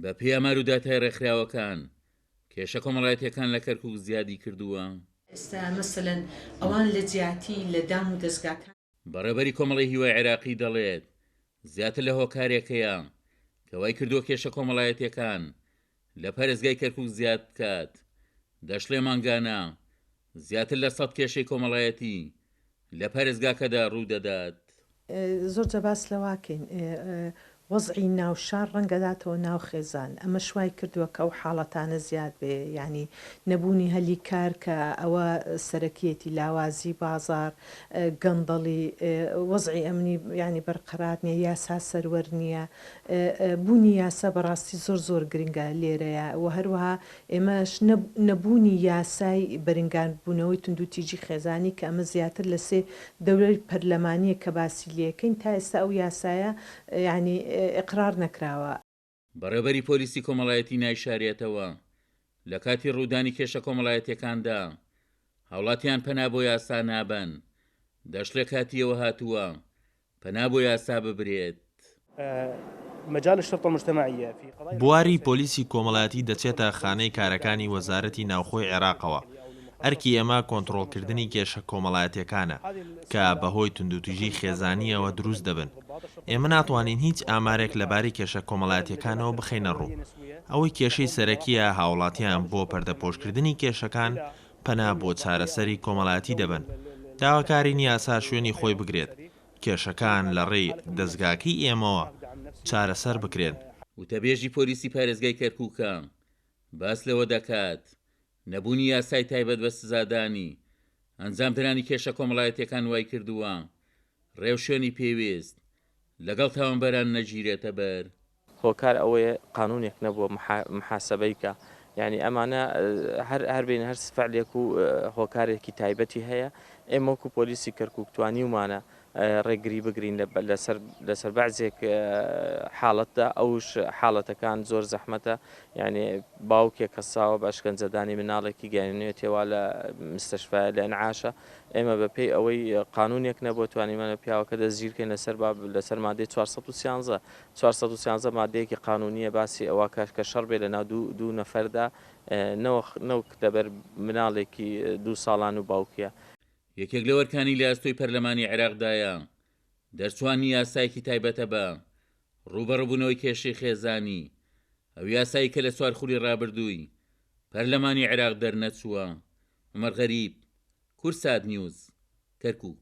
بەپێی ئامار و داتای ڕێکخراوەکان، کێشە کۆمەڵایەتییەکان لە کەرکووک زیادی کردووە. ئێستا مەسەلەن ئەوان لە جیاتی لە دام و دەزگاکان. بەڕێوبەری کۆمەڵەی هیوای عێراقی دەڵێت، زیاتر لە هۆکارێک هەیە کە وای کردووە کێشە کۆمەڵایەتییەکان لە پارێزگای کەرکووک زیاد بکات، دەشڵێ مانگانە زیاتر لە سەد کێشەی کۆمەڵایەتی لە پارێزگاکەدا ڕوودەدات. زۆر جا باس لەوە کەین وەزعی ناو شار ڕەنگ ئەداتەوە ناو خێزان ئەمەش وای کردووە کە ئەو حاڵەتانە زیاد بێ یانی نەبوونی هەلی کار کە ئەوە سەرەکیەتی لاوازی بازاڕ گەندەڵی وەزعی ئەمنی یانی بەرقەرار نیە یاسا سەروەر نیە بوونی یاسا بەڕاستی زۆر زۆر گرنگە لێرەیا و هەروەها ئێمەش نەبوونی یاسای بەرنگاربوونەوەی توندوتیژی خێزانی کە ئەمە زیاتر لە سێ دەورەی پەرلەمانییە کە باسی لێکەین تا ئێستا ئەو یاسایە یانی ئیقرار نەکراوە. بەڕێوبەری پۆلیسی کۆمەڵایەتی نایشارێتەوە، لە کاتی ڕوودانی کێشە کۆمەڵایەتیەکاندا هاوڵاتیان پەنا بۆ یاسا نابەن، دەشڵێ کاتی ئەوە هاتووە پەنا بۆ یاسا ببرێت. بواری پۆلیسی کۆمەڵایەتی دەچێتە خانەی کارەکانی وەزارەتی ناوخۆی عێراقەوە، ئەرکی ئێمە کۆنتڕۆڵکردنی کێشە کۆمەڵایەتییەکانە کە بەهۆی توندوتیژی خێزانییەوە دروست دەبن، ئێمە ناتوانین هیچ ئامارێک لەبارەی کێشە کۆمەڵایەتییەکانەوە بخەینەڕوو، ئەوەی کێشەی سەرەکییە هاوڵاتیان بۆ پەردەپۆشکردنی کێشەکان پەنا بۆ چارەسەری کۆمەڵایەتی دەبەن، داواکارین یاسا شوێنی خۆی بگرێت، کێشەکان لە ڕێی دەزگاکەی ئێمەوە چارەسەر بکرێن. وتەبێژی پۆلیسی پارێزگای کەرکوکە باس لەوە دەکات، نەبوونی یاسای تایبەت بە سزادانی ئەنجامدرانی کێشە کۆمەڵایەتییەکان وایکردووە ڕێوشوێنی پێویست لەگەڵ تاوانباران نەگیرێتە بەر. هۆکار ئەوەیە قانونێک نەبووە محاسەبەی کا یانی ئەمانە هەر هەر بین هەر فعلێک و هۆکارێکی تایبەتی هەیە ئێمە وەکو پۆلیسی کەرکوک توانیومانە ڕێگری بگرین لەسەر لەسەر بەعزێک حاڵەتدا ئەوش حاڵەتەکان زۆر زەحمەتە یعنی باوکێک هەستاوە بە ئەشکەنجەدانی مناڵێکی گەیانوێتێوا لە مستەشفایە لە ئەنعاشە ئێمە بە پێی ئەوەی قانونێک نەبووە توانیمانە پیاوەکە دەستگیرکەین لەسەر باب لەسەر مادەی 413 413 مادەیەکی قانونیە باسی ئەوە کە کە شەڕ بێ لەناو دوو دوو نەفەردا نەوەخ نەوک لەبەر مناڵێکی دوو ساڵان و باوکیە. یەکێک لەو ئەرکانەی لە ئەستۆی پەرلەمانی عێراقدایە، دەرچوانی یاسایەکی تایبەتە بە ڕووبەڕووبوونەوەی کێشەی خێزانی، ئەو یاسایەی کە لە چوار خولی ڕابردووی پەرلەمانی عێراق دەرنەچووە. عومەر غەریب، کوردسات نیوز، کەرکووک.